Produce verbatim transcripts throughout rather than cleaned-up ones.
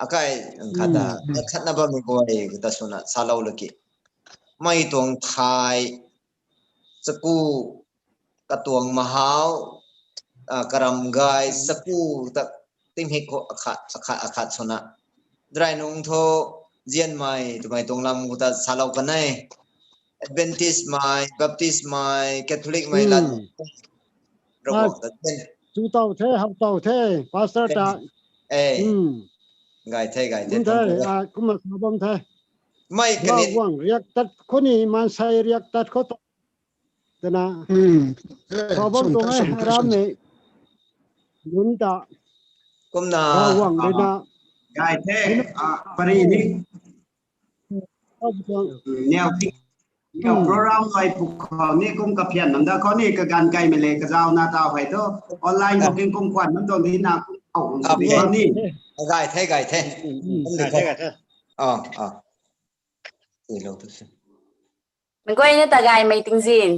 Akai khat ta, khatna bammei guay ta swna salou laki. Mei tuang thai, chaku, katuang mahau, karam gay, chaku ta tingmik khou akhat, akhat, akhat swna. Drai nung thu, zianmei twmei tuang lam khou ta salou kan e. Adventist mei, Baptist mei, Catholic mei lat. Ravguangc ta ten. Chu tow the, how tow the, Pastor ta. Eh. Gay the, gay the. Kumna sa bam the. Mei kani. Ravguangc riak tat khou ni, maansei riak tat khou ta. Twna. Sa bam tuang e, ram ni. Nunc ta. Kumna. Ravguangc rui na. Gay the, pari ni. Niau ti, niau program ai puk khou ni kum kaphian nam da khou ni kaganv kaimei le kazauna taw hei thu online khou king kum khwan nam tuang di na kum khou ni. Gay the, gay the. Mei guayna ta gaymei tingzin.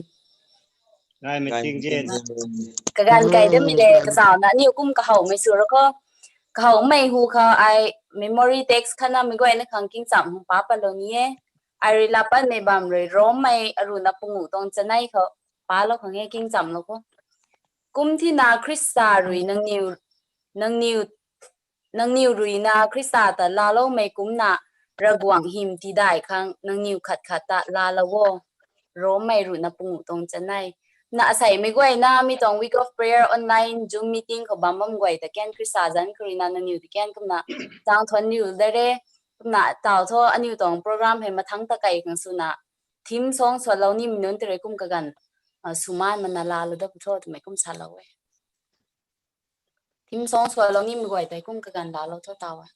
Kaganv kai damei le kazauna aniu kum kahowmei sw ra khou. Kahowmei hu khou ai memory text khatna mei guayna khang kingcham hung pa palou ni e. Ai rui laa patmei bam rui Rommei aruhna panguh tuang chanei khou palou khang e, kingchamlou khou. Kum thina Khrista rui nangniw, nangniw nangniw rui na Khrista ta laaloumei kumna Ravguangc hym tiidai khang nangniw khat khat ta laalou o. Rommei ruhna panguh tuang chanei. Na aseimei guayna mi tuang Week of Prayer online Zoom meeting khou bam bam guay ta kan Khrista zanc khou rui na nangniw ta kan kumna chang thuanc riu da re. Kumna taw thu aniu tuang program hei mathangc ta kei khang swna theme song swlou nimei nunc tei rui kum kaganv sw maan mana laalou da pu tho twmei kum salou e. Theme song swlou nimei guay tei kum kaganv laalou tho taw e.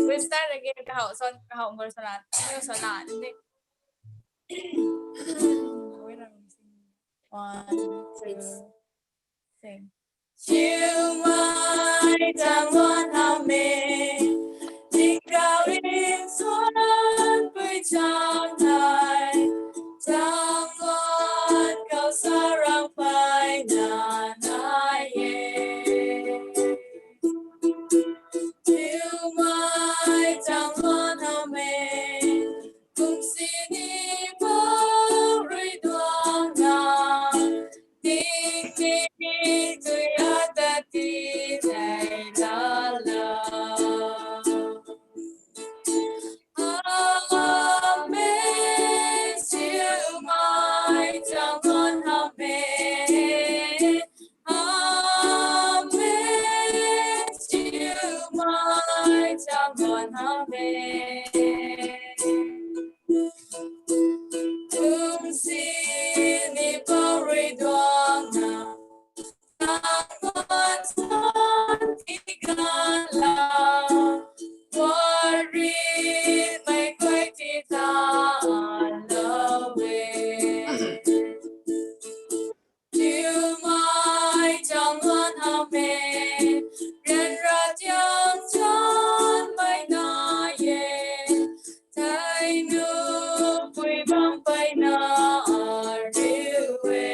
We start again. Kahau son, kahau ngor sana, new sana, hindi. One, two, sing. Chiu mai tang wan ham me, tingkauh rin suan pui chang nai, tang wan kau sa rang pai na nai e. Chiu mai tang wan ham me, kum sini pau rui duang na, ting ni tui ata ti dai la la. Amen. Chiu mai tang wan ham me. Amen. Chiu mai tang wan ham me. Kum sini pau rui duang na, tang wan san ti gan la, wari mei guay ti ta lou e. Chiu mai tang wan ham me, ryanra tiang chan mei nai e, thei nu pui bam pei na ariu e.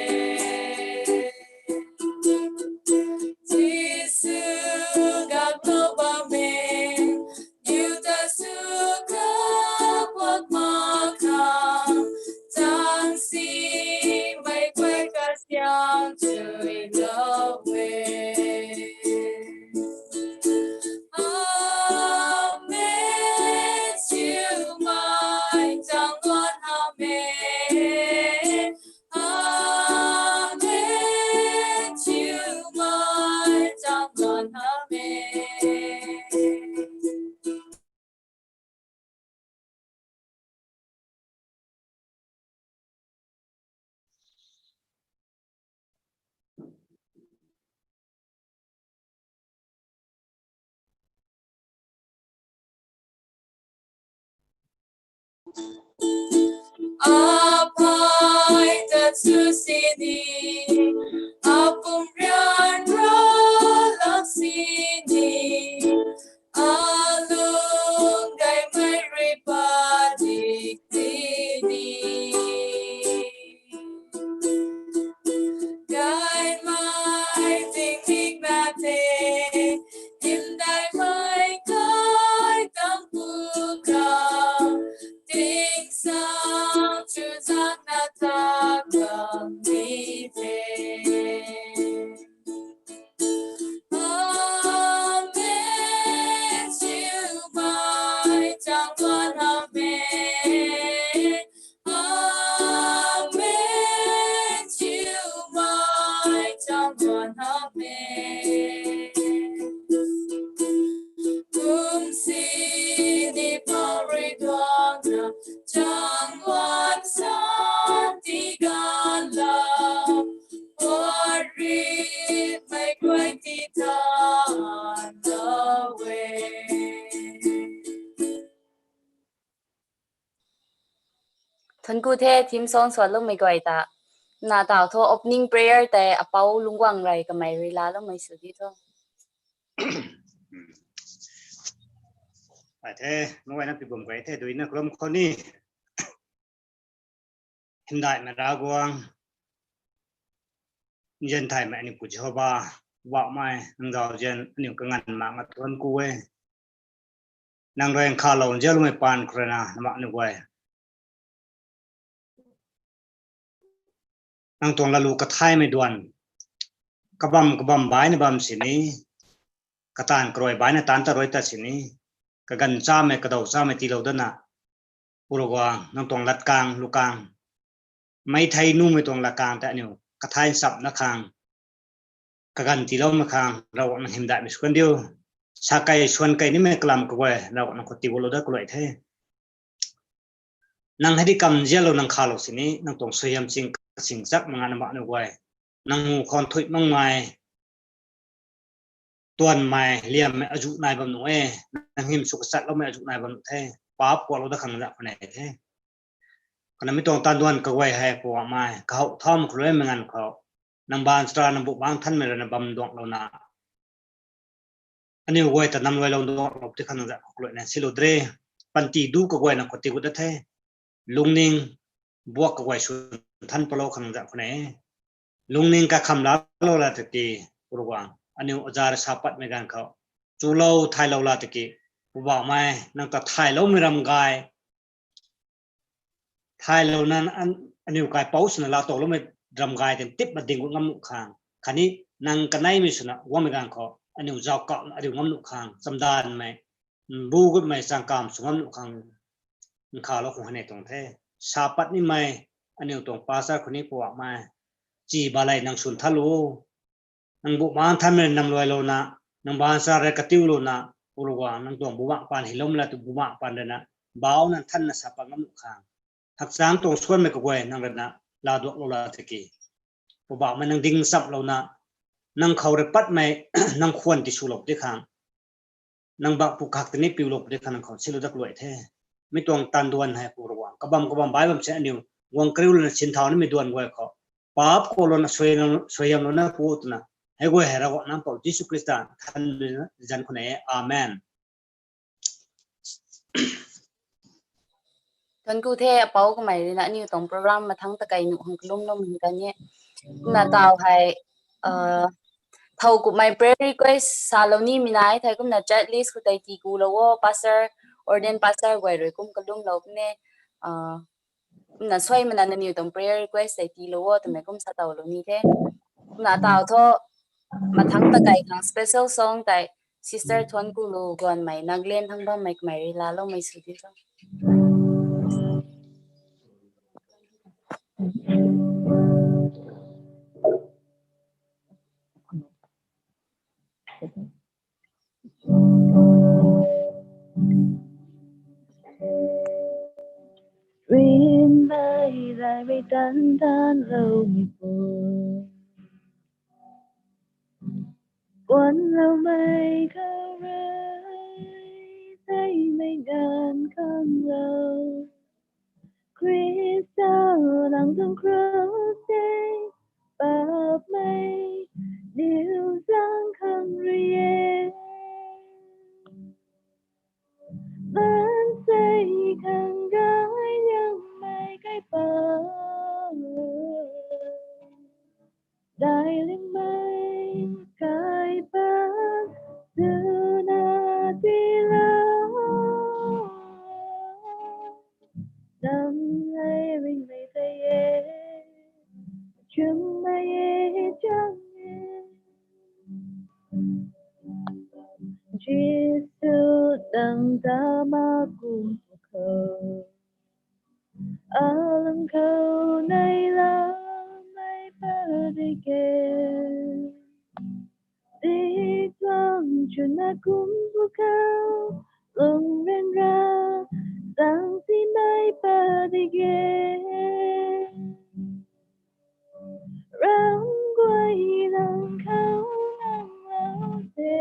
Jisu gak lou bam me, niw ta sw kap wak mak khang, tang si mei guay kasiam chui lou e. Amen. Chiu mai tang wan ham Apai ta chu sini, apum rian ralak sini, alung gaymei rui padik sini. Gaymei tingmik na the, hymdaihmei kai tang pu ka, ting sang chu zak na ta kam ni the. Amen, chiu mai chang wan amen. Amen, chiu mai chang wan amen. Kum sini pau rui duang na, chang wan san ti gan la, pari mei kuai ti tan la we. Thuanc ku the, theme song suanloumei guay ta. Na tau tho, opening prayer tei apau Lungguang Rey kamei rui laloumei sw di tho. Ai the, mei guayna pi bum guay the, duina kalum khou ni. Hymdaihmei Ravguangc, nzian thaymei aniu pu Jehova, Poubauhmei, nang zauzian aniu kanganv mak nga thuanc ku e. Nang rui nkhavlou nzianloumei paan khou rui na, nang mak aniu guay. Nang tuang lalu kathaymei duan, kabam kabam baina bam sini, kataanv karui baina taanc ta rui ta sini, kaganv chamei, kadaw chamei tiilou dana, Pu Ravguangc, nang tuang latkaeng, lukang, mei thei numei tuang latkaeng ta aniu kathay nsapna khang, kaganv tiiloumei khang, Ravguangc nang hymdaihmei sw kan diu, sa kei suan kei nimei kalam kaguay, Ravguangc nang khou tiigutlou dat kaluai the. Nang hei di kam nzianlou nang khalou sini, nang tuang suaihiam ching, kasing chak mak nga nang mak aniu guay. Nang mu khou nthuih makmei, tuanmei, liammei azuh nai bam nuh e, nang hym sw kachatloumei azuh nai bam nuh the, paap kuaklou dat khang zat khou nei the. Kana mi tuang taanv duan kaguay hei Poubauhmei, kahaw thaumei khou rui mei nganv khou, nang baanchara nang Bumaengh Nthanmei rui na bam duanglouna, aniu guay ta namluailou duanglou ti khang zat khou kaluaina silou dre, panty du kaguay nang khou tiigut dat the, lungning buak kaguay sw nthan palou khang zat khou nei. Lungning kakham laalou la tiki, Pu Ravguangc, aniu azar sa patmei ganv khou, chulou thaylou la tiki, Poubauhmei, nang ta thayloumei ram gay, thaylouna, aniu kaipouc swna laatowloumei ram gay tei tip ma ding gut ngam nuh khang, khatni nang kaneimei swna guangmei ganv khou aniu zauc kauhna ariu ngam nuh khang, chamdanvmei, mbu gutmei changkam sw ngam nuh khang, nkhavlou khang hei nei tuang the. Sa pat nimei, aniu tuang pastor khou ni Poubauhmei, chi balei nang sw nthanlou, nang Bumaengh Nthanmei rui namluailouna, nang baanchara rui katiulouna, Pu Ravguangc, nang tuang bumaengh paan hyloumei la tu bumaengh paan rui na, bauhna nthanna sa pat ngam nuh khang, hakchang tuang suanmei kaguay nang rui na laaduaklou la tiki, Poubauhmei nang ding chamlouna, nang khou rui patmei, nang khwan tiswlou ti khang, nang bak pu khak tini piulou pu di khang nang khou silou dat kaluai the. Mi tuang taanv duan hei Pu Ravguangc, kabam kabam bai bam se aniu guang kariulouna sinthau nimei duan guay khou, paap kuaklouna suaihiamlouna pu twna, hei guay hei Ravguangc nang pou Jisu Khrista thanmei zanc khou nei e. Amen. Thuanc ku the apou kamei rui na, aniu tuang program mathangc ta kei nuh khang kalumloumei kan e. Kumna tau hei, thow kummei prayer request salou nimei nai thei kumna chat list khou tei tii kulou o, pastor, ordained pastor guay rui kum kalumlou puni. Kumna suaimana nangniw tuang prayer request tei tiilou o twmei kum sa towlou ni the. Kumna tau thu, mathangc ta kei khang special song tei Sister Thuanc Kulu Guanmei, Nagaland thang bammei kamei rui laaloumei sw di tho. Rin bai zai bai tan tan lou mi po. Guan lou mei khou rui, tei mei gan khang lou. Khrista nang tuang krusi, paapmei niw zaeng khang rui e. Maansei khang gay liangmei kaipat, daic liangmei kaipat swna tiilou. Nang hei ringhmei tei e, chwnmei e, chang e. Jisu, nang ta ma kum khou, alang khou neiloumei padik e. Diktuang chwna kum khou, lung ryanra zaeng simei padik e. Ramh guay nang khou nganglou the.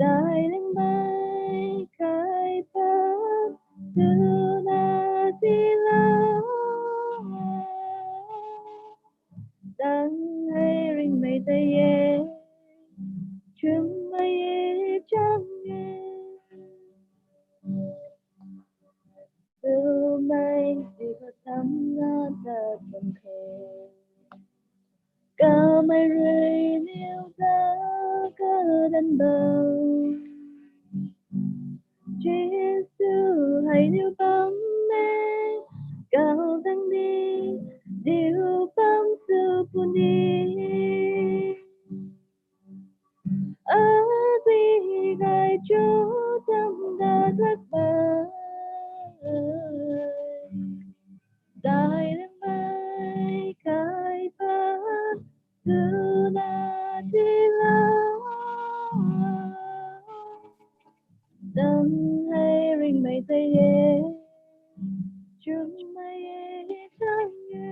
Daic liangmei kaipat swna tiilou. Nang hei ringhmei tei e, chwnmei e, chang e. Swmei si kha samna tat bam khe, kamei rui niw ta kadan bam. Jisu hei niw bam e, kau tang ni niw bam sw puni. Abi gay cho tam da dak ba. Daic liangmei kaipat swna tiilou. Nang hei ringhmei tei e, chwnmei e, chang e.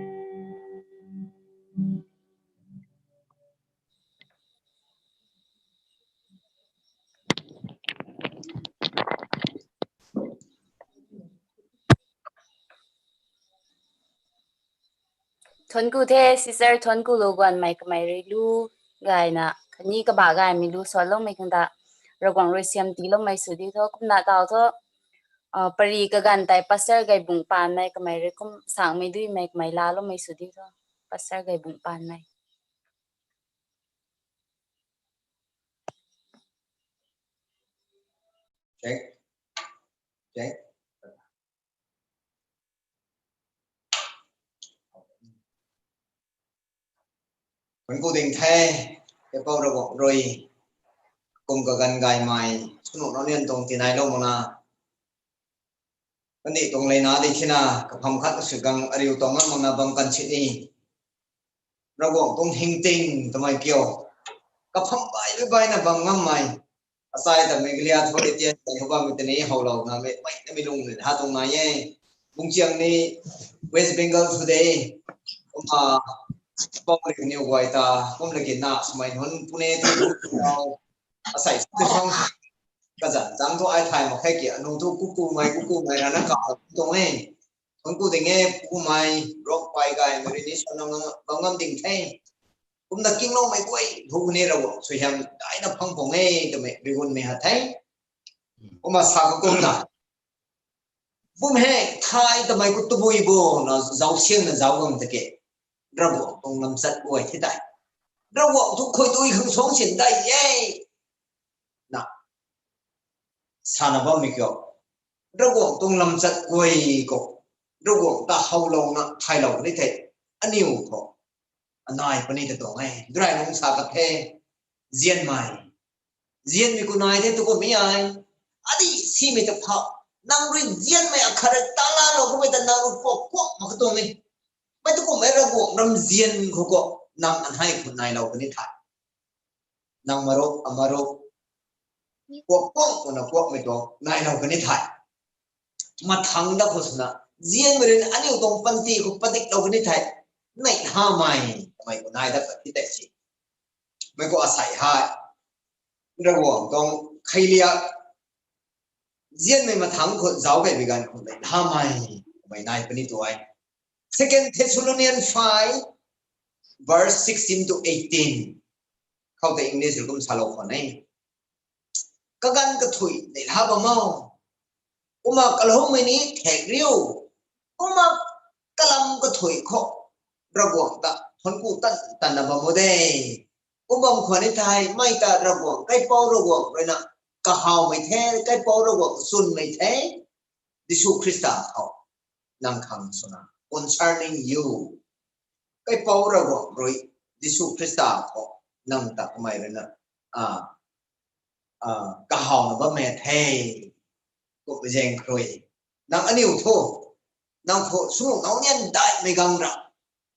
Thuanc ku the, sister, thuanc ku lou guanmei kamei rui lu gayna, khatni kabah gaymei lu suanloumei khang ta, Ravguangc rui siam tiiloumei sw diu tho, kumna taw tho, ah, pari kaganv tei pastor Gaybungc Paanmei kamei rui kum sangmei duimei kamei laaloumei sw diu tho, pastor Gaybungc Paanmei. Check. Check. Thuanc ku ding the, Kaipouc Ravguangc rui, kum kaganv gaymei swnuh nau nian tuang tinailou makna, kandih tuang leina di thina, kapham khat sw gang ariu tuang ngam makna bam kan sini. Ravguangc tuang hingting twmei kiu, kapham bai bai baina bam ngammei, asai ta Meghalaya thu Etian tei hou bammei tei ni howlouna mei, mei, mei lung ni ha tuang nai e. Bungchiang ni West Bengal thu de, kumna, pau ni kaniw guay ta, kum laki na swmei nunc Pune thu, asai sw de song, kazanc zang thu ai thay mak khe ki, anu thu kukumei, kukumei rana ka tuang e. Thuanc ku ding e, kukumei, rok pai gaymei rui ni swna bam ngam ding the. Kumna kingloumei guay thu ni Ravguangc suaihiam daina phang pung e twmei rigunmei ha the. Kumna sa kakumna, bum he, thay twmei khou tabui bo na zauc siangna zauc gam ta ke, Ravguangc tuang lamchat guay the tei, Ravguangc thu khuaidui khang suang sin dai e. Na, sana bammei kiu, Ravguangc tuang lamchat guay khou, Ravguangc ta howlouna thaylou puni thei, aniw khou anai puni ta tuang e. Durai nung sa ka the, zianmei, zianmei khou nai the tu kummei ai, adi simei ta pha, nang rui zianmei akhat rui talaalou kummei ta nang rui kuak kuak mak ka tuang e. Mei tu kummei Ravguangc ramzian khou khou, nang anhei khou nailou puni thei, nang marup, amarup, kuak kuak, kumna kuakmei tuang nailou kani thei, mathang da khou swna, zianmei rui aniu tuang panty khou padiklou kani thei, neih hamei, kamei khou nai dat pat ti tei si. Mei khou asei hei, Ravguangc tuang kheiliak, Zianmei mathangc khou zauc kei bi ganv khou neihlamei, mei nai puni tu ai. Second Thessalonians five, verse sixteen to eighteen. Khou tei English rui kum salou khwan e. Kaganv kathuic neihla bam o. Kumna kalungmei ni thek riu. Kumna kalam kathuic khou Ravguangc ta thuanc ku tan tanna bam o de. Kum bam khwan e thei, mei ta Ravguangc, kaipouc Ravguangc rui na kahawmei the, kaipouc Ravguangc chwnmei the, Jisu Khrista khou nang khang swna, concerning you. Kaipouc Ravguangc rui Jisu Khrista khou nang ta kamei rui na, a, a, kahawna bammei the. Kummei zaeng khrui, nang aniu thu, nang khou swnuh nau nian daihmei gang ra,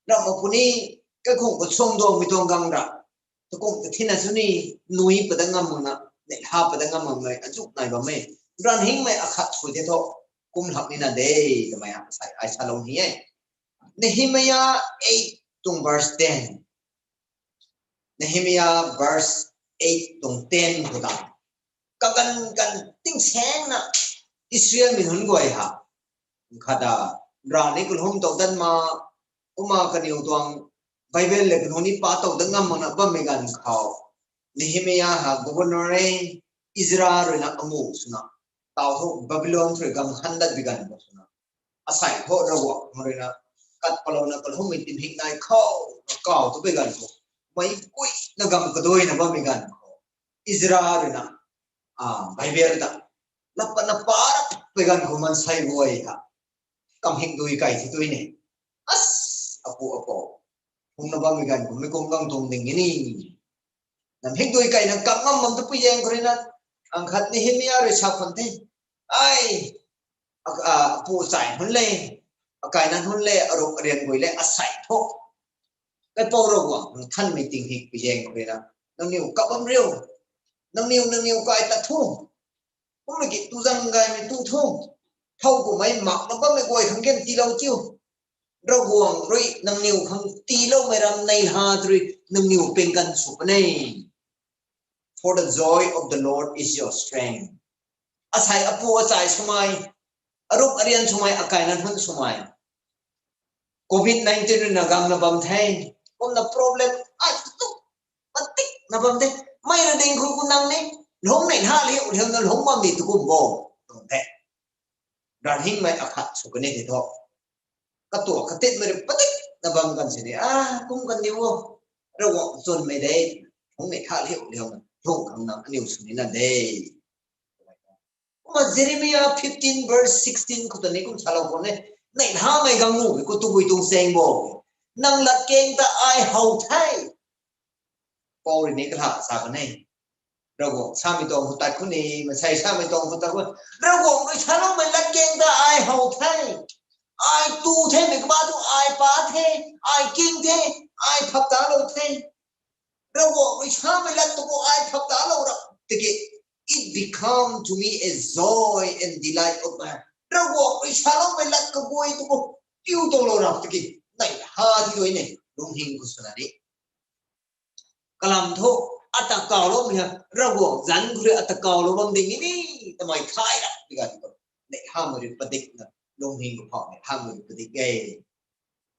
ramh ma puni, kaikhung khou suangduangmei tuang gang ra, takum kathina sw ni, nui pada ngam makna, neihla pada ngam makmei azuh nai bam e. Ranv hingmei akhat sw the thu, kum lak nina de, twmei a sai ai salou ni e. Nehemiah eight tuang verse ten. Nehemiah verse eight tuang ten khou ta, kaganv kan tingsaengna Israelmei nunc guay ha, khat ta, ranv ni kalum tow dat ma, kumna kaniw tuang Bible le kanu ni pa tow dat ngam makna bammei ganv khou, Nehemiah ha governor e, Ezra rui na amu swna, tau thu Babylon rui gam han dat bi ganv khou swna, asei thu Ravguangc rui na kat palouna kalungmei tinhik nai khou, na kaw tu bi ganv khou, mei kuina gam kaduaina bammei ganv khou, Ezra rui na, a, Bible ta, lap patna pa rap bi ganv khou maansei guay ha, kamhik dui kai thi tui ne. As, apu apou, phungna bammei ganv khou mei kum gang tuang ding e ni. Namhik dui kaina kam ngam bam tu pui zaeng khou rui na, ang khat Nehemiah rui sa khwan the. Ai, a, a, apu achai nunc le, akaina nunc le, arup arian guay le, asei thu, kaipouc Ravguangc nang thanmei tinghik pui zaeng khou rui na, nangniw kap bam riu, nangniw, nangniw kai tat thu, kummei ki tu zang gaymei tu thu, thow kummei makna bammei guay khang kan tiilou tiu. Ravguangc rui nangniw khang tiiloumei ram neihla rui nangniw ping kan sw puni. For the joy of the Lord is your strength. Asei apu achai swmei, arup arian swmei, akaina nunc swmei, covid nineteen rui na gamna bam the, kumna problem ai tu patikna bam the. Mei ra ding khou ku nang ni, lungc neihla liu liu na lungc bam ni tu kum bo, tuang the. Ranv hingmei akhat sw kani the thu, katuak katinmei rui padikna bam kan sini, a, kum kan ni o, Ravguangc chwnmei de, lungc neihla liu liu na lungc khang nang aniu sw nina de. Kumna Jeremiah fifteen verse sixteen khou ta ni kum salou khwan e, neihlamei gang nu khou tabui tuang chaeng bo, nang latkaeng ta ai how the. Paul rui ni kaha sa kan e. Ravguangc samei tuang khou tat khou ni, maansei samei tuang khou tat khou, Ravguangc rui saloumei latkaeng ta ai how the. Ai tu themei kabah tu ai pa the, ai king the, ai phap talou the. Ravguangc rui samei lat tu khou ai phap talou ra tiki, it become to me a joy and delight of my heart. Ravguangc rui saloumei lat kaguay tu khou tiu tuanglou ra tiki, neihla thi tui ne, lungning khou swna ni. Kalam thu, ata kawloumei ha, Ravguangc zanc khou rui ata kawlou bam ding ni, tamei thay ra, ti ganv khou, neihlamei rui padikna, lungning khou phau neihlamei rui padik e.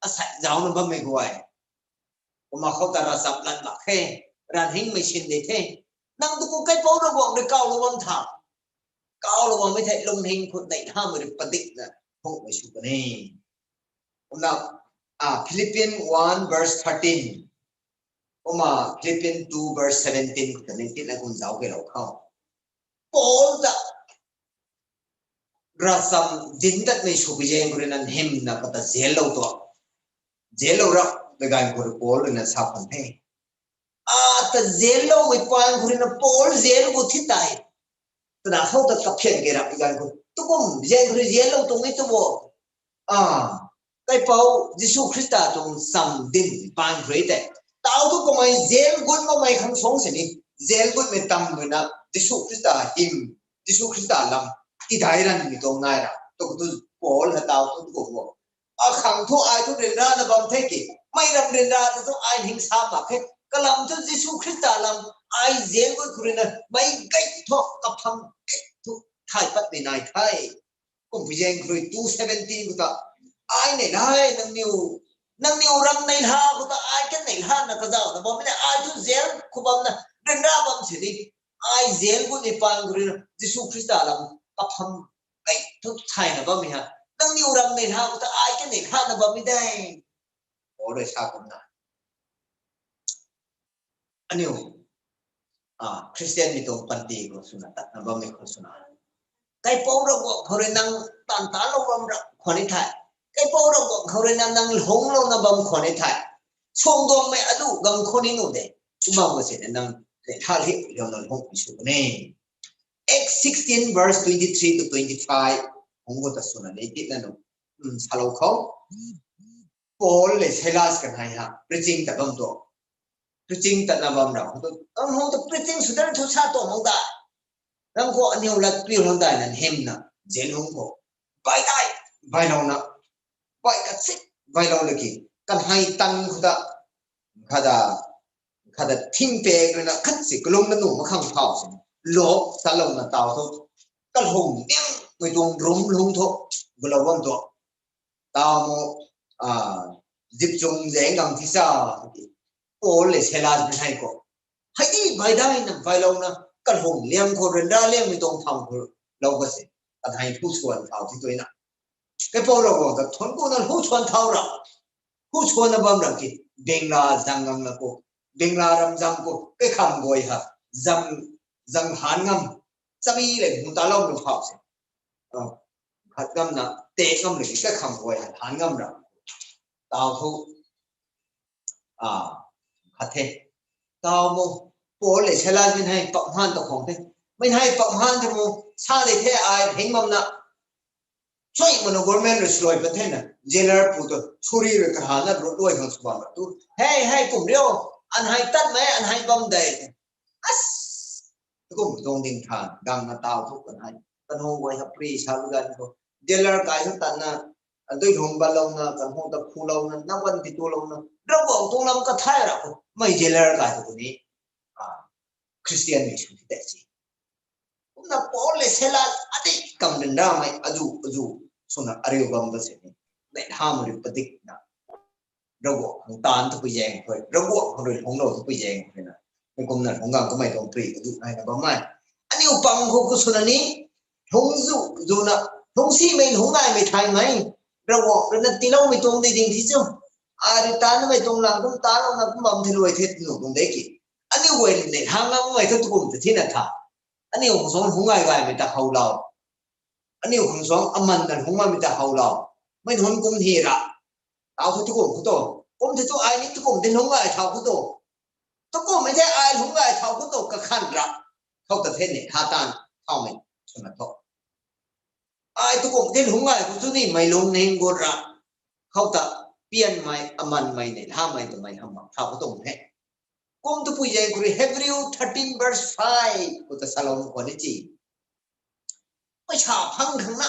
Asei zauna bammei guay, kumna khou ta ravchap lat mak khe, ranv hingmei sin de the. Nang tu khou kaipouc Ravguangc rui kawlou bam tha, kawlou bammei thei lungning khou neihlamei rui padikna, phungmei sw kan e. Kumna, a, Philippians one verse thirteen. Kumna Philippians two verse seventeen khou ta ni titna kum zauc keylou khou, Paul ta ravcham dinc tatmei sw bi zaeng khou rui na nhimna kata zellou tu, zellou ra, bi ganv khou rui Paul rui na sa khwan the. Ata zelloumei paan khou rui na Paul zel khou thi tei, twna khou ta kaphian key ra bi ganv khou, tu kum zaeng khou rui zellou tuang e tu bo. A, kaipouc Jisu Khrista tuang cham dinc paan khou rui tei, tau thu kamei zel gut makmei khang suang sini, zel gutmei tam rui na Jisu Khrista hym, Jisu Khrista lam tidai ranmei tuang nai ra tu khou tu, Paul ha tau thu tu kum bo. Akhang thu ai thu ryanrana bam the ki, mei ram ryanra ta thu ai hing sa mak khe. Kalam thu Jisu Khrista lam ai zel gut khou rui na meic gay thu, kapham gay thu, thay patmei nai the. Kum pui zaeng khou rui two seventeen khou ta, ai neihla e nangniw, nangniw ram neihla khou ta ai kan neihla na kazauh na bam e, ai thu jail khou bam na, ryanra bam si di, ai jail khou ni pang khou rui na Jisu Khrista lam kapham kai thu thay na bam e ha, nangniw ram neihla khou ta ai kan neihla na bam e de. Paul rui sa kumna. Aniu, ah, Christian mei tuang panty khou swna tatna bammei khou swna, kaipouc Ravguangc khou rui nang taanv talou bam ra khwan ni the. Kaipouc Ravguangc khou rui nang, nang lungclouna bam khwan ni the. Suangduangmei alu gang khou ni nuh de. Kumna ma sina nang le tha le louna lungmei sw kan e. Acts sixteen verse twenty-three to twenty-five hung khou ta swna ni titna nu, salou khou, Paul le Silas kanei ha preaching tat bam tu. Preaching tatna bam ra khou tu, nang hung tu preaching sw dan thu sa tuang mang ta. Nang khou aniu lat piu lang dai nan hymna, jail lung khou, bai dai, bailouna, bai khat si, bailou laki, kanei tang khou ta, khada, khada thingpek rui na khat si kalung na nuh mak khang thau si, lok talouna taw thu, kalung niangmei tuang room lung thu, gulou bam tu. Taw mu, ah, zip chung zaeng gang thi sa, Paul le Silas mei hei khou, hei di bai dai na bailouna, kalung liang khou ryanra liangmei tuang tham khou lou ka se, kanei hu suan thau thi tuina. Kaipouc Ravguangc ta thuanc kuna hu suan thau ra, hu suanna bam ra ki, Bengla zang gang la khou, Bengla ram zang khou, kaikham guay ha, zang, zang han ngam, chabi le hung talou nu phau se. Ah, khat ngamna, tek ngam le ki kaikham guay ha, han ngam ra. Taw thu, ah, khat the. Taw mu, Paul le Silas mei hei pak han ta khang the. Mei hei pak han the mu, sa le the ai pheng bamna. Sui mana government rui swluai pat the na, jailer pu tu, suri rui kahana rut luai khang sw bam ra tu. Hei, hei, kum rio, an hei tatmei, an hei bam de. As, tukum tuang ding than, gang na taw thu kanei, kanhou guay ha pri sa lu gan khou, jailer kai thu tatna, adui lung balouna, kanhou ta phulouna, nawan ti tulouna, Ravguangc tuang lam kathay ra khou, mei jailer kai thu ni, ah, Christian mei sw ti tei si. Kumna Paul le Silas adi kam ryanramei azu, azu, swna ariu bam ba se ni, neihlamei rui padikna, Ravguangc khang taanv thu pui zaeng khou, Ravguangc khang rui hunglou thu pui zaeng khou na. Mei kumna hung gang kamei tuang pri azu naina bammei. Aniu pang khou khou swna ni, hung zu, zuna, hung simei, hung naimei thaymei, Ravguangc rui na tiiloumei tuang di ding thi chu. Ai rui taanvmei tuang lang kum taanvlouna kum bam the luai the nu tuang de ki. Aniu guay neihla ngammei thu tukum ta thina tha. Aniu khang suang hung gay gaymei ta howlou. Aniu khang suang aman na hung gaymei ta howlou. Mei hun kum hi ra. Taw thu tukum khou tu. Kum the tu ai ni tukum din hung gay thau khou tu. Tukum mei the ai hung gay thau khou tu kakhan ra. Khou ta the ni, ha tan, thaumei, swna thu. Ai tukum din hung gay khou tu ni mei lung ning gut ra. Khou ta, pianmei, amanmei ni, lamei twmei hamh mak thau khou tu the. Kum tu pui zaeng khou rui Hebrew thirteen verse five khou ta salou khwan ni chi. Paisa phang khang na,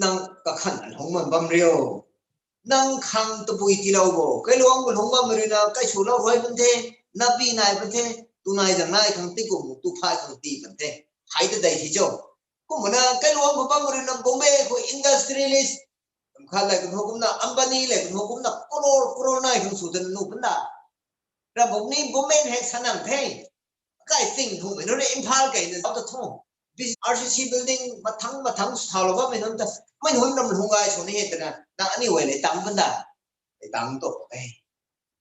nang kakhan lungc bam bam rio. Nang khang tabui tiilou bo. Kailuangc khou lungc bammei rui na, kaiswlou ruai pan the, napi nai pan the, tunai zang nai khang ti kum, tu phay khang ti pan the. Hei ta dei thi cho. Kumna kailuangc khou bammei rui na, Bombay khou industrialist, khat lei kanhou kumna, Ambani lei kanhou kumna, crore, crore nai khang sw tan nu pan da. Ram buk ni Bombay hei sa nang the. Kai ting thumei nunc ni Imphal kei na zauc ta thu. R C C building mathang mathang sw thaulou bammei nunc ta. Mei nunc ram lung gay sw ni he twna, nang aniu guay lei tang pan da. Lei tang tu e.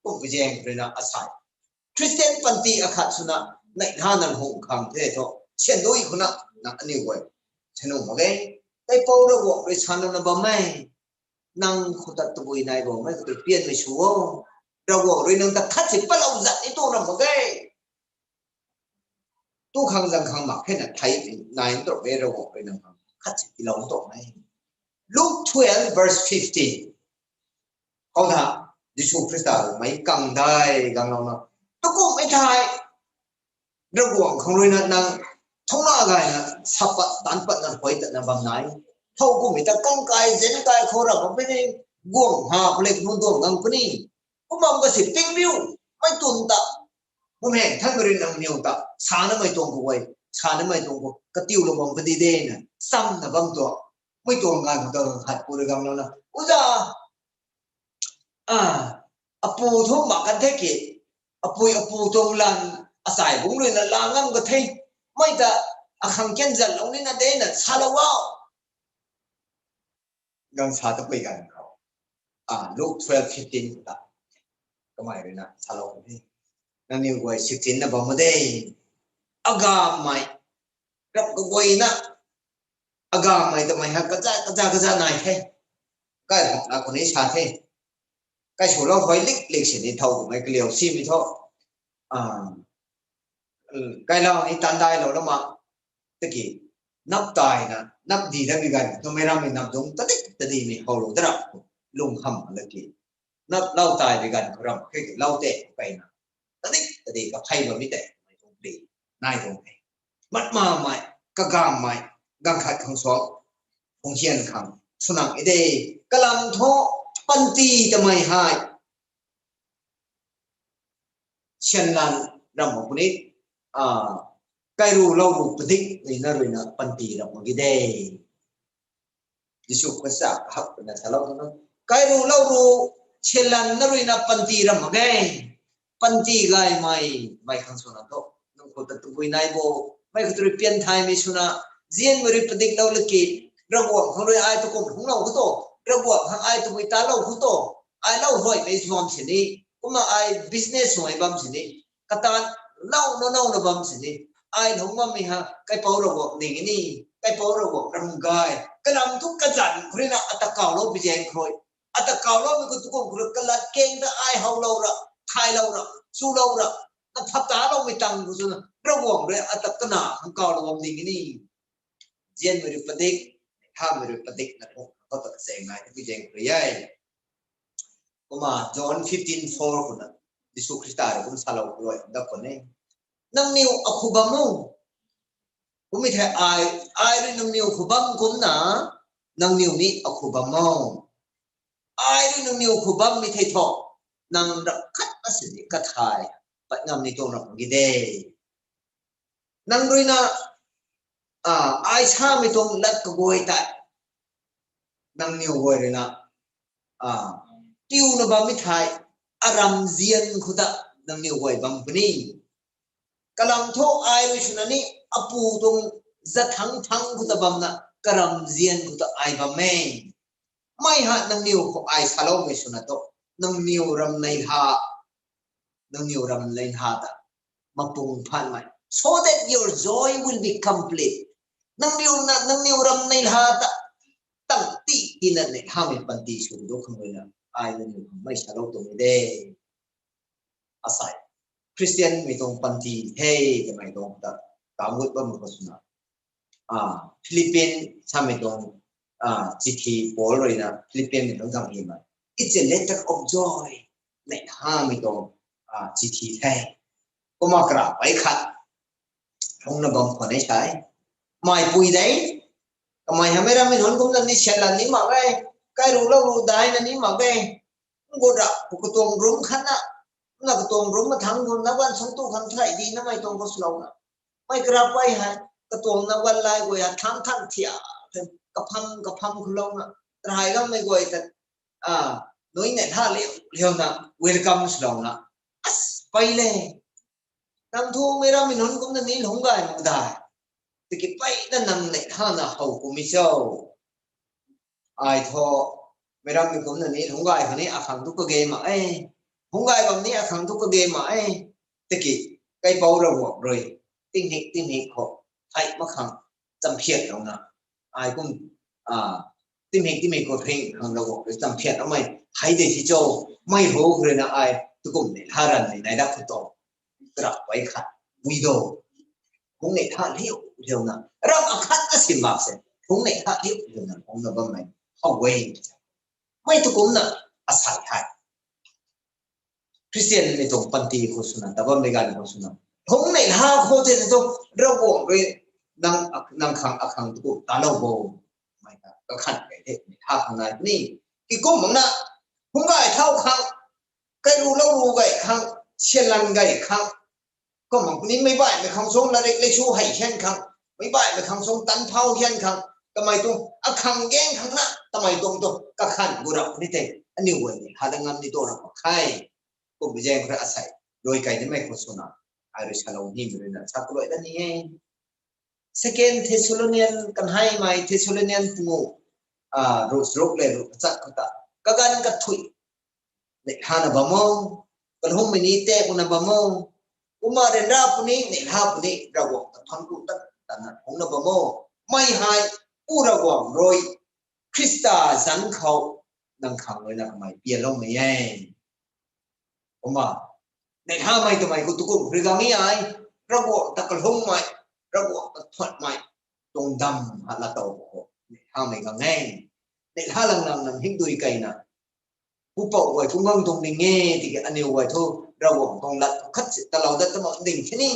Kum pui zaeng rui na asai. Christian panty akhat swna, neihla na lung khang the thu. Sian dui khou na, nang aniu guay. Sian nu mak ge. Kaipouc Ravguangc rui sa na bam e. Nang khou ta tabui nai bo, mei khou ta pianmei sw o. Ravguangc rui nang ta khat si patlou zat ni tuang ram mak ge. Tu khang zang khang mak khe na thei nai ntruk e, Ravguangc rui nang khang khat si tiilou ntruk e. Luke twelve verse fifteen. Khou ta, Jisu Khrista rui mei kangdai ganglouna, tukum e thei, Ravguangc khang rui na nang thungna gayna sa pat, taanc patna huay tatna bam nai. Thow kummei ta kang kai, zen kai khou ra bam puni, guang ha khou le kanu duang gang puni. Kum bam kasi ping riu, mei tun ta, Bumaengh Nthanmei rui nangniw ta sa namei tuang khou guay, sa namei tuang khou katiulou bam padi de na, chamna bam tuang. Mei tuang ganv khou ta khat pu rui gang lou na, uza, a, apu thu mak kan the ki, apui apu tuang lan, asai bung rui na la ngam ka the, mei ta akhang kian zat lou ni na de na, salou o. Gang sa ta pui ganv khou, a, Luke twelve fifteen ta, kamei rui na salou ni, nangniw guay sixteen na bam ma de, agammei, rap kaguayna, agammei tamei ha kaza, kaza, kaza nai the. Kai hak na khou ni sa the. Kai swlou hoi lik lik sini thau twmei kaliau simei thu, a, kailau ni tandailou lama, tiki, nap taina, nap di da bi ganv, twmei rammei nap dungc tadik tadimei howlou da ra, lung ham laki, nap lou tai bi ganv khou ram khe lou tei kaina, tadik tadi kaphey bammei tei, mei tuang pli, nai tuang the. Matmamei, kagammei, ganv khat khang suang, phunghian khang, swnang e de, kalam thu, panty tamei hei, sianlan ram mak puni, a, kairu lou ru padik rui na rui na panty ram mak ki de. Jisu Khrista hak na salou na, kairu lou ru sianlan na rui na panty ram mak ge. Panty gaymei, mei khang swna thu, nang khou ta tabui nai bo, mei khou tu rui pian thaymei swna, zianmei rui padiklou laki, Ravguangc khang rui ai tu kum hunglou khou to, Ravguangc khang ai tabui talou khou to, ai lou huaymei zuam sini, kumna ai business huay bam sini, katan, lou na lou na bam sini, ai lungc bammei ha kaipouc Ravguangc ning ni, kaipouc Ravguangc ram gay, kalam thu kazanc khou rui na ata kawlou bi zaeng khou rui, ata kawloumei khou tu kum khou rui kalat keng ta ai howlou ra, thaylou ra, chulou ra, na phataloumei tang khou swna Ravguangc rui ata kana khang kawlou bam ning ni. Zianmei rui padik, hamei rui padik na thu, khou ta kacheng nai, tu zaeng khou rui e. Kumna John fifteen four khou na, Jisu Khrista rui kum salou khou rui, da khou ni, nangniw akhu bam o. Kummei thei ai, ai rui nangniw khu bam kumna, nangniw ni akhu bam o. Ai rui nangniw khu bammei thei thu, nang ram khat na sini kathai pat ngam ni tuang ram ki de. Nang rui na, a, ai samei tuang lat kaguay tei, nangniw guay rui na, a, tiuna bammei thei, aram zian khou ta nangniw guay bam puni. Kalam thu ai rui swna ni, apu tuang zathangc thangc khou ta bamna, karam zian khou ta ai bam e. Mei ha nangniw khou ai saloumei swna tu, nangniw ram neihla, nangniw ram neihla ta mapung phanmei, so that your joy will be complete. Nangniw na, nangniw ram neihla ta tang ti tina neihlamei panty sw du khang rui na, ai nangniw khang mei salou tuang de. Asei, Christianmei tuang panty the twmei tuang ta, kangut bammei khou swna, a, Philippian samei tuang, a, chithi Paul rui na Philippianmei tuang zang hymei, it's a letter of joy, neihlamei tuang, a, chithi the. Kumna kara pei khat, lungna bam khwan e sa e, meipui de, kamei hamei rammei nunc kumna ni sianlan ni mak e, kairu lou ru daina ni mak e. Ngu ra, katuang room khat na, na katuang room mathangc khou na gan sung tu khang thay di namei tuang khou swlouna, mei kara pei hei, katuang na gan lai guay ha thangc thangc thia, kapham kapham khoulouna, rai gammei guay ta, a, nui neihla liu liuna welcome swlouna, as, pei le, nang thu mei rammei nunc kumna ni lungc gay mak dai, tiki peyna nang neihla na how kummei cho? Ai thu, mei rammei kumna ni lungc gay khou ni akhang tu kage mak e, lungc gay bam ni akhang tu kage mak e, tiki, kaipouc Ravguangc rui, tingmik tingmik khou, thei mak khang, champhiatlouna, ai kum, a, tingmik tingmik khou thing khang Ravguangc rui champhiatloumei hei de si cho? Mei hu khou rui na ai tu kum neihla ranv ni nai dak khou tu, kara pei khat, widow, hung neihla liu liuna, ram akhat na sin mak se, hung neihla liu liuna lungna bammei how e. Mei tu kumna, asei hei, Christianmei tuang panty khou swna, ta bammei ganv khou swna, hung neihla khou tei tu, Ravguangc rui nang, nang khang akhang tu kum talou bo, mei ta kakhan kei the, neihla khang nai ni, kikum makna, hung gay thau khang, kairu lou ru gay khang, sianlan gay khang, Kum mak puni meic baihmei khang sung larik lei su hei hian khang, meic baihmei khang sung tan thau hian khang, kamei tuang akhang gaeng khang na, kamei tuang tu kakhan gu rap puni the, aniu guay ni ha da ngam ni tu rap mak khe. Kum zaeng khou rui asei, rui kai nimei khou swna, ai rui salou nimei rui na sa kaluai da ni e. Second Thessalonian kan hei mei Thessalonian pungu, ah, ruk ruk le ruk chat khou ta, kaganv kathui neihla na bam o, kalhummei ni tei kuna bam o, kumna ryanra puni neihla puni Ravguangc ta thanc ku tat tatna phungna bam o. Mei hei, Pu Ravguangc rui Khrista zanc khou nang khang rui na kamei pianloumei e. Kumna, neihlamei twmei khou tu kum rui gang ni ai, Ravguangc ta kalhummei, Ravguangc ta thuanmei, tuang dam ha la tow khou, neihlamei gang e. Neihla lang lang nang hingdui kaina, pupouc guay kum gang tuang ding e, tiki aniw guay thu, Ravguangc tuang lat khat si talou dat tama ding the ni,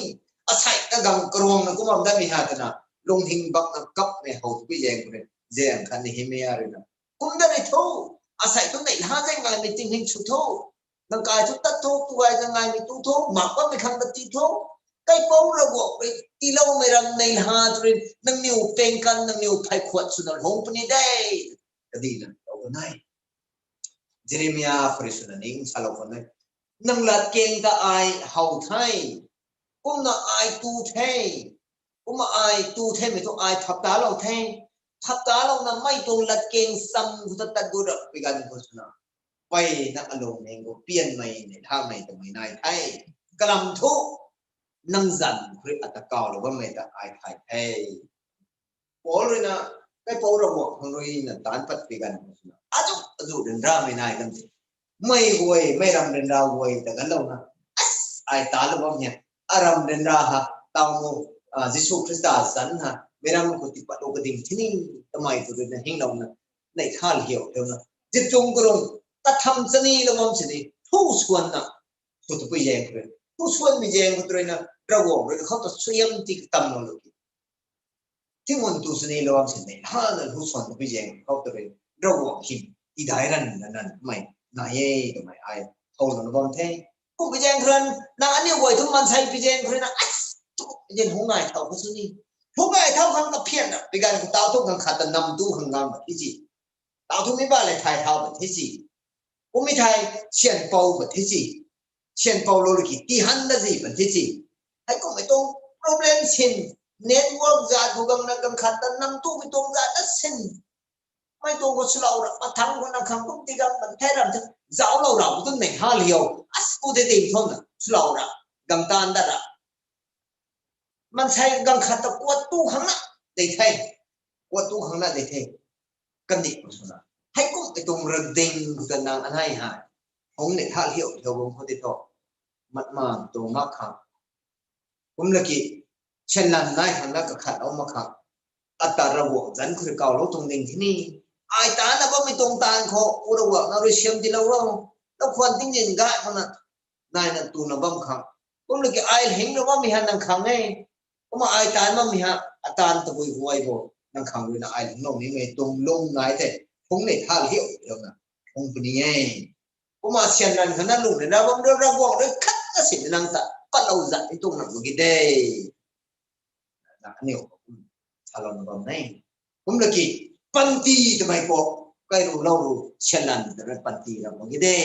asei ta gang karuang na kum bam datmei ha twna, lunghing bakna kapmei how tu pui zaeng khou rui, zaeng khat ni himei a rui na, kum dat rui thu, asei tu neihla zaeng ngaimei ting hing sw thu, nang kai thu tat thu, tu gay ka ngaimei tu thu, mak bammei khang ta ti thu, kaipouc Ravguangc rui tiiloumei ram neihla tu rui, nangniw pengkan, nangniw phay khuat swna lung puni de, kadina lou kan e. Jeremia khou rui swna ning salou kan e. Nang latkaeng ta ai how the, kumna ai tu the, kumna ai tu themei thu ai phap talou the, phap talouna mei tuang latkaeng cham khou ta tat gu rap pui ganv khou swna, mpeyna alung ning khou pianmei neihlamei twmei nai the. Kalam thu, nang zanc khou rui ata kawlou bammei ta ai thay the. Paul rui na, kaipouc Ravguangc khang rui na taanc pat pui ganv khou swna, azu azu ryanramei nai kan the. Mei guay, mei ram ryanra guay ta ganlouna, as, ai talou bam hei, aram ryanra ha, taw nu, ah, Jisu Khrista zanc ha, meic ram khou tipatlou kading the ni, kamei tu rui na hinglouna, neihla hiau hiauna, zip chung kalung, katham chanilou bam sini, thu swanna, sw tu pui zaeng khou rui, thu swanmei zaeng khou tu rui na, Ravguangc rui khou ta suaihiam ti katamlou lou ki. Tinggun tu sini lou bam sini, hana lu swan tu pui zaeng khou tu rui, Ravguangc hym, tidai ranv na nan mei, nai e, twmei ai, howlouna bam the. Kumpui zaeng khou rui, nang aniu guay thu maansei pui zaeng khou rui na, ai, tu, zin hung nai thau khou sini. Hung nai thau khang kaphian na, pui ganv khou taw thu khang khat ta nam tu khang ngam ba thi si. Taw thu mi ba le thay thau ba thi si. Kummei thei, syan pou ba thi si. Syan pou lou laki, ti han na zi ba thi si. Hei kummei tuang problem sin, network zat khou gang na gang khat ta nam tu mei tuang zat na sin. Mei tuang khou swlou ra, mathang khou na khang kum ti gang ban the ram the, zauclou ra, tu neihla hiau, as ku de ding thon na, swlou ra, gang taan dat ra. Maansei gang khat ta kuat tu khang na, dei the, kuat tu khang na dei the, kandih khou swna. Hei kummei tuang rading khou ta nang anei hei, hung neihla hiau hiau bam khou ti thu, mat maan tuang mak khang. Kum laki, syanlan nai khang na kakhatlou mak khang. Ata Ravguangc zanc khou rui kawlou tuang ding the ni. Ai taanna bammei tuang taanv khou, Pu Ravguangc na rui siam tilou ro. Lou khwan tingzin gay khou na, naina tuna bam khang. Kum laki ai hinglou bammei ha nang khang e. Kumna ai taanv bammei ha, ataanv tabui guay bo, nang khang rui na ai hinglou nimei tuang lung nai the. Hung neihla hiau hiau na, hung puni e. Kumna syanlan khang na lung rui na bam rui Ravguangc rui khat na sini nang ta patlou zat ni tuang na mak ge de. Na aniu, salouna bam e. Kum laki, panty twmei khou, kairu lou ru, syanlan twna panty ra mak ge de.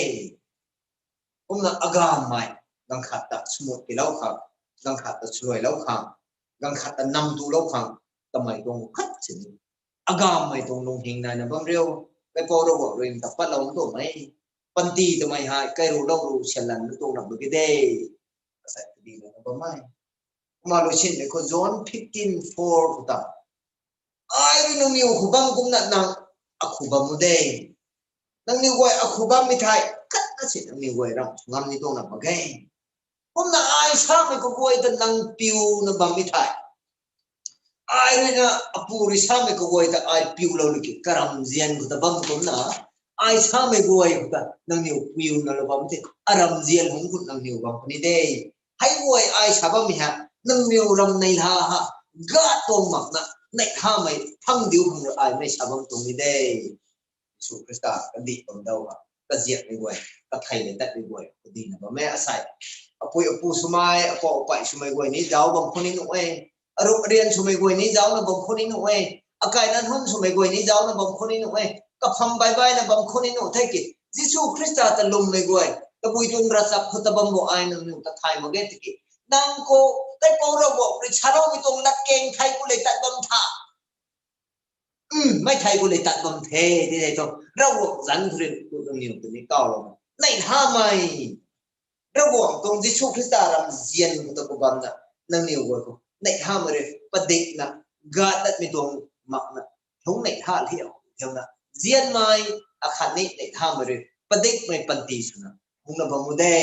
Kumna agammei, ganv khat ta smut kilou khang, ganv khat ta swluailou khang, ganv khat ta nam tulou khang, twmei tuang khat sini. Agammei tuang lunghing naina bam riu, kaipouc Ravguangc rui ta patlou tuang mei. Panty twmei hei, kairu lou ru, syanlan tuang na mak ge de. Asei kadi na bam e. Kumna lu sinmei khou John fifteen four khou ta, ai rui nangniw khou bam kumna nang akhou bam u de. Nangniw guay akhou bammei thei, khat na si nangniw guay ram ngam ni tuang na mak ge. Kumna ai samei kaguay ta nang piuna bammei thei, ai rui na Apu rui samei kaguay ta ai piulou laki karamzian khou ta bam kumna, ai samei guay khou ta nangniw piuna lou bam the, aramzian hung khou nangniw bam puni de. Hei guay ai sa bammei ha, nangniw ram neihla ha, ga tuang makna, neihlamei phang diu khang rui ai mei sa bam tuang ni de. Jisu Khrista kandih bam dau ha. kaziakmei guay, kathei le tatmei guay kadina bam e asei. Apui apu swmei, apou apei swmei guay ni zauc bam khou ni nuh e. Arup arian swmei guay ni zaucna bam khou ni nuh e. Akai nan hun swmei guay ni zaucna bam khou ni nuh e. Kapham baibaina bam khou ni nuh the ki, Jisu Khrista ta lwmmei guay, tabui tuang ravchap khou ta bam bo ai nangniw ta thay mak ge tiki, nang khou, Kaipouc Ravguangc rui saloumei tuang latkaeng thei khou le tat bam tha. Mei thei khou le tat bam the, ti thei thu, Ravguangc zanc khou rui nangniw tw ni kawlou. Neihlamei, Ravguangc tuang Jisu Khrista ram zian khou ta khou bamna, nangniw guay khou neihlamei rui padikna, gat tatmei tuang makna, lungc neihla liau theuna, zianmei, akhatni neihlamei rui padikmei panty swna, hungna bam u de,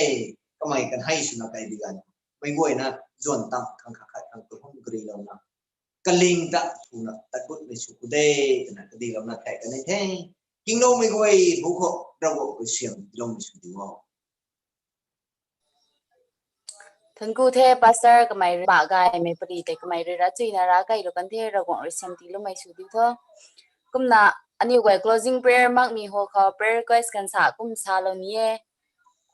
kamei kan hei swna kai bi gan. Mei guayna, zuan tang khang khat khat khang tu hum karilouna, kaling ta swna tat gutmei sw khou de, twna kadilouna thei kan e the. Kingloumei guay hu khou, Ravguangc rui siam tiloumei sw di o. Thank you the, Pastor, kamei rui ba gaymei pari tei kamei rui ravchuina rav kailou kan the, Ravguangc rui siam tiiloumei sw di tho. Kumna, aniu guay closing prayer makmei ho khou prayer request kan sa kum salou ni e.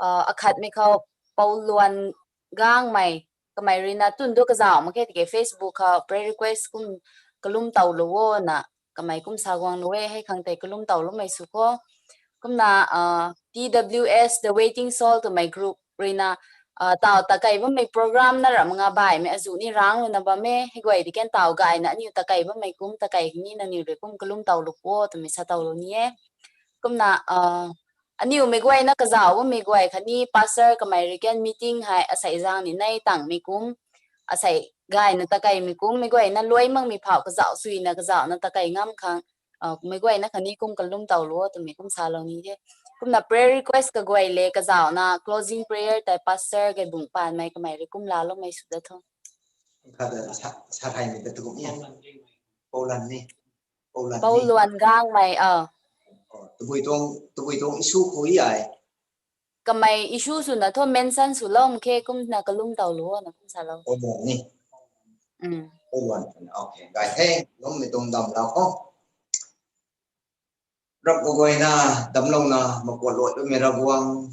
Akhatmei khou, Pou Luan Gangmei, kamei ruina tun du kazauh mak khe tiki Facebook khou prayer request kum kalum towlou o na, kamei kum sa guanglou e, hei khang tei kalum towloumei sw kho. Kumna, T W S The Waiting Soul twmei group ruina, taw takei bammei program na ramh nga baihmei azuh ni ranglouna bam e, hei guay di kan taw gayna aniu takei bammei kum takei ni nangniw rui kum kalum towlou o twmei sa towlou ni e. Kumna, aniu mei guayna kazauh bammei guay khatni pastor kamei rui kan meeting hei asei zaeng ni nei tangmei kum, asei gayna takeimei kum, mei guayna luai makmei phau kazauh suina kazauhna takei ngam khang, mei guayna khatni kum kalum towlou o twmei kum salou ni the. Kumna prayer request kaguay le kazauhna closing prayer tei pastor Gaibungc Panmei kamei rui kum laaloumei sw da tho. Khat sa, sa theimei ta tukum ni. Pou Luan ni. Pou Luan ni. Pou Luan Gangmei, a. Tabui tuang, tabui tuang issue khou ai. Kamei issue swna tho mention swlou mak khe kumna kalum towlou o na kum salou. Pou Luan ni. Pou Luan, okay. Gay the, lummei tuang damlou kho. Rap kaguayna, damlouna, makuat luat bammei Ravguangc.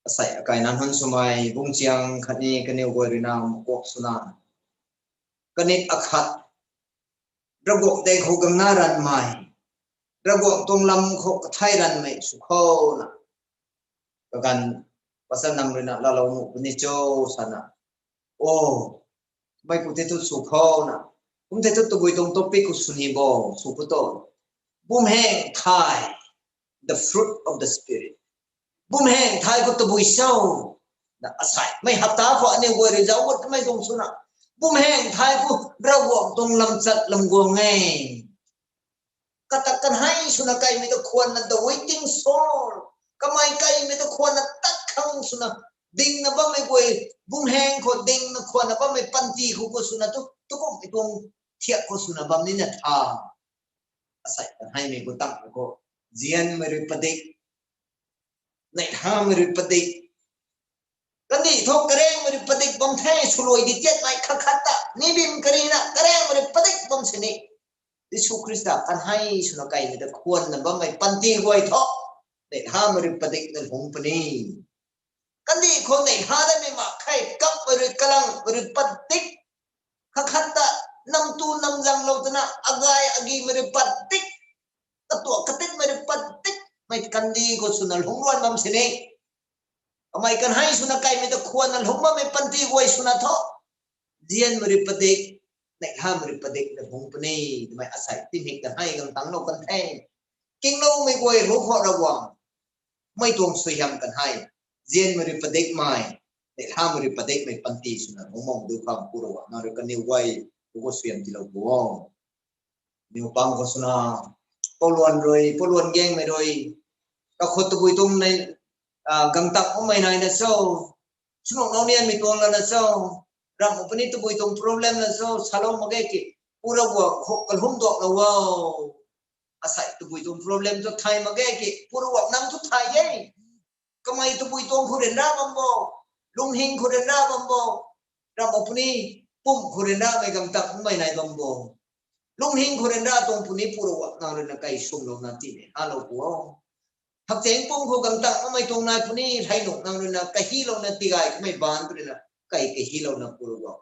Asei akai nan hun swmei, bungchiang khatni kaniw guay ruina makuak swna. Kanit akhat, Ravguangc tei khou gangna ranvmei, Ravguangc tuang lam khou kathei ranvmei sw khona. Kaganv, pastor nang ruina laalou nuh puni cho sana. O, mei khou tei thu sw khona. Kum tei thu tabui tuang topic khou sw ni bo, sw khou tu. Bumheng thai, the fruit of the Spirit. Bumheng thai khou tabui cho. Na asei, mei hapta khou aniu guay rui zauc gut mei tuang swna. Bumheng thai khou Ravguangc tuang lamchat lam guang e. Kata kan hei swna kaimei ta khwanna the waiting soul. Kamei kaimei ta khwanna tat khang swna. Dingna bammei guay, bumheng khou dingna khwanna bammei panty khou khou swna tu, tukumhmei tuang thiak khou swna bam nina tha. Asei kan heimei khou tang khou, zianmei rui padik, neihlamei rui padik. Kandih thu karengmei rui padik bam the, swluai di tiatmei khat khat ta, ni bim karina karengmei rui padik bam sini. Jisu Khrista kan hei swna kaimei ta khwanna bammei panty guay thu, neihlamei rui padikna lungc puni. Kandih khou neihla datmei mak khe, kapmei rui kalangmei rui padik. Khat khat ta namtu namzanglou twna agay agimei rui padik. Katuak katikmei rui padik. Mei kandih khou swna lungc luan bam sini. Kamei kan hei swna kaimei ta khwanna lungc bammei panty guay swna thu, zianmei rui padik, neihlamei rui padikna lungc puni. Twmei asei tinhik kan hei gangtangclou kan the. Kingloumei guay hu khou Ravguangc, mei tuang suaihiam kan hei, zianmei rui padikmei, neihlamei rui padikmei panty swna lungc mak du khang Pu Ravguangc nang rui kaniw guay hu khou suaihiam tiilou pu o. Niw pang khou swna, Pou Luan rui, Pou Luan Gangmei rui, kakhou tabui tuang nei, gangtak makmei naina cho, swnuh nau nianmei tuang lana cho, ramh puni tabui tuang problem na cho, salou mak ge ki, Pu Ravguangc khou kalum duaklou o. Asei tabui tuang problem tu thay mak ge ki, Pu Ravguangc nang tu thay e. Kamei tabui tuang khou ryanra bam bo, lungning khou ryanra bam bo, ramh puni pumc khou ryanramei gangtak makmei nai bam bo. Lunghing khou ryanra tuang puni purua nang ruina kai sumlouna tii ne halou pu o. Hakchaeng pung khou gangtang amei tuang nai puni hei nung nang ruina kahilouna tigay kamei ban ruina kai kahilouna purua.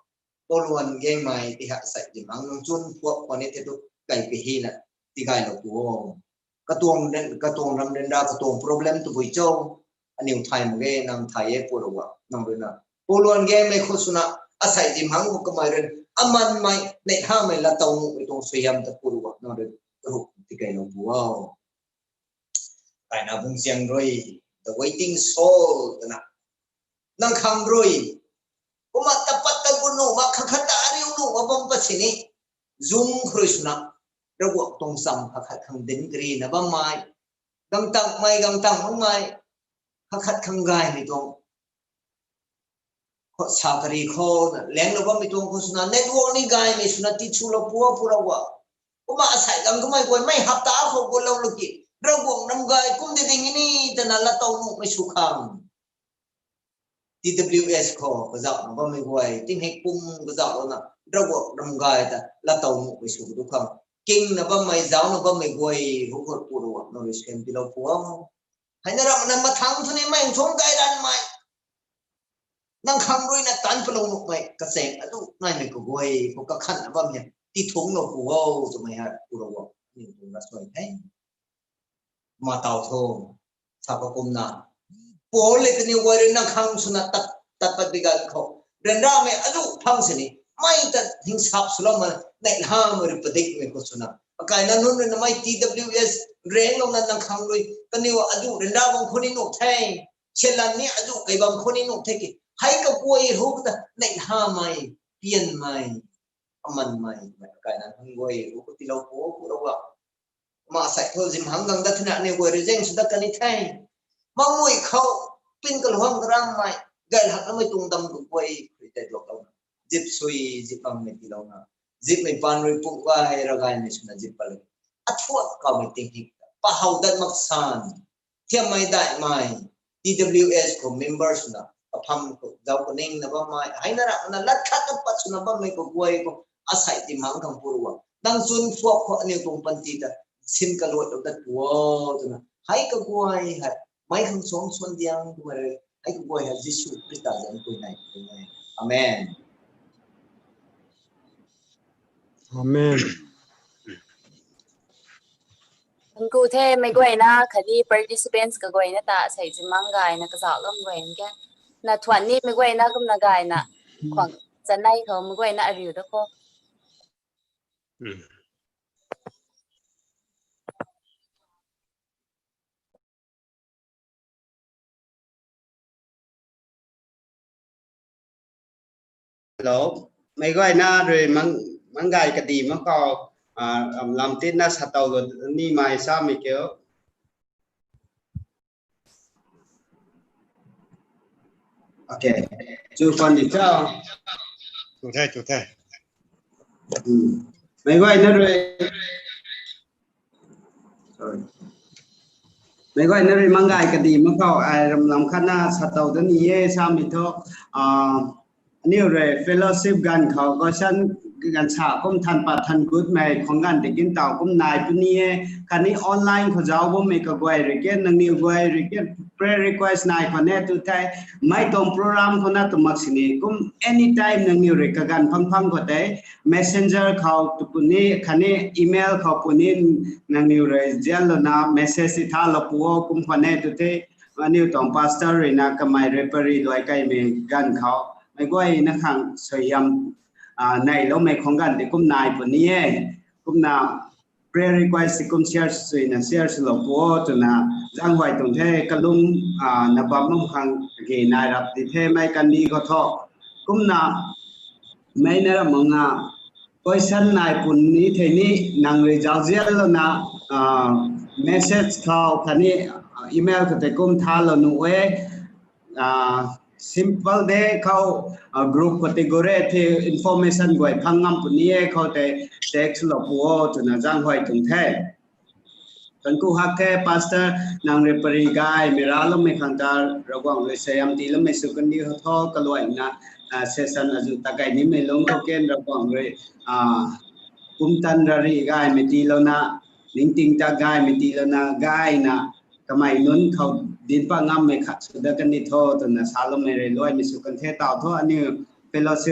Poluan gangmei ti ha sai di mang nung chun phuak khwan e the tu kai kahina tigaylou pu o. Katuang ram ryanra katuang problem tu bui cho. Aniu thay mak ge nang thay e purua nang ruina. Poluan gangmei khou swna asei di mang khou kamei rui amanmei neihlamei lattow nuhmei tuang suaihiam ta purua nang rui kahu tikeylou pu o. Kaina bungchiang rui, the waiting soul twna. Nang khang rui. Kumna tapat ta gun nuh mak khat khat ta ariu nuh mak bam pat sini. Zung khrui swna. Ravguangc tuang cham khat khat khang dinc karina bammei. Gangtangmei, gangtang makmei. Khat khat khang gaymei tuang. Khou sa kari khou na, lenglou bammei tuang khou swna, network ni gaymei swna, ti chulou pua purua. Kumna asei gang kamei guay, mei hapta khou gutlou laki. Ravguangc ram gay kum di ding ni, twna lattow nuhmei sw khang. T W S khou kazauhna bammei guay, tinghei pum kazauhlouna, Ravguangc ram gay ta lattow nuhmei sw kadu khang. Kingna bammei, zaucna bammei guay, hu khou purua, nang rui syan pilou pua. Heina ramna mathang thuni mei nthung gay ranmei. Nang khang ruina tanc palou nuhmei, kachaeng alu naimei kaguay, khou kakhanna bam e, tithunglou pu o, twmei hei, purua, aniu tuang rasuai the. Kumna taw tho, sa kakumna. Paul le kaniw guay rui nang khang swna tat, tat pat bi ganv khou. Ryanramei alu phang sini, mei ta hingsap swloumei, neihlamei rui padikmei khou swna. Akaina nunc rui namei T W S, renglouna nang khang rui, kaniw alu ryanra bam khou ni nuh the. Selan ni azu kai bam khou ni nuh the ki. Hei kaguay hu kata neihlamei, pianmei, amanmei, akaina nunc guay hu kati lou pu, pu lou a. Kumna sei thu zimhang gang dat thina aniu guay rui zaeng sw dat kani the. Mangmui khou, pin kaluang karamei, gay lak namei tuang dam kaguay, rui tei duak louna. Zip sui, zip bangmei tiilouna. Zipmei paan rui puk gay, ragaymei swna zip pat le. Athuak kawmei ting hik, pahou dat mak san. Thiammei daihmei, T W S khou member swna, kapham khou zauc kaningna bammei, heina ramna lat khat na pat swna bammei kaguay khou, asei di mang khang purua. Nang chun phuak khou aniu tuang panty ta, sin kaluailou dat pua, twna. Hei kaguay hei, mei khang suang suan diang twmei rui, hei kaguay hei Jisu Khrista zanc pui nai pui nai. Amen. Amen. Thank you the, meic guayna khatni participants kaguayna ta sei zimang gayna kazauhlou guay ke. Na thuan ni meic guayna kumna gayna khwang chanei khou meic guayna ariu da kho. Hello, meic guayna rui mang, mang gay kadi mak khou, ah, lam, lam titna sa tow lou nimei samei kiu. Okay. Chu khwan di cho. Chu the, chu the. Hmm. Meic guayna rui. Sorry. Meic guayna rui mang gay kadi mak khou, ai ram lam khatna sa tow da ni e samei thu, ah, aniu rui fellowship ganv khou, question ganv sa kum than pat than gutmei khwang ganv tei kin taw kum nai puni e, khatni online khou zauc bammei kaguay rui ke, nangniw guay rui ke, prayer request nai khwan e tu the, mei tuang program khou na tu mak sini, kum anytime nangniw rui kaganv phang phang khou tei, messenger khou tu puni, khatni email khou puni, nangniw rui zianlouna message ti thalou pu o kum khwan e tu the, aniu tuang pastor rui na kamei rui pary luai kaimei ganv khou, meic guayna khang suaihiam, ah, neiloumei khwang ganv tei kum nai puni e, kumna prayer request ti kum share swna share swlou pu o twna zaenghuay tuang the kalum, ah, na bam bam khang kage nai rap di the mei kandih khou thu. Kumna mei na ram mak nga question nai puni thei ni nang rui zauzianlouna, ah, message khou khatni, ah, email khou tei kum thalou nuh e, ah, simple de khou, ah, group khou tei gure the information guay phang ngam puni e khou tei text lou pu o twna zaenghuay tuang the. Thank you hak the pastor nang rui pary gaymei raloumei khang ta Ravguangc rui suaihiam tiiloumei sw kandi ho tho kaluaina, ah, session azu ta kai nimei lungc khou ken Ravguangc rui, ah, pumtan rari gaymei tiilouna, ningting ta gaymei tiilouna gayna, kamei nunc khou dinc pat ngammei khat sw dat kan ni tho twna saloumei rui luaimei sw kan the. Taw thu aniu fellowship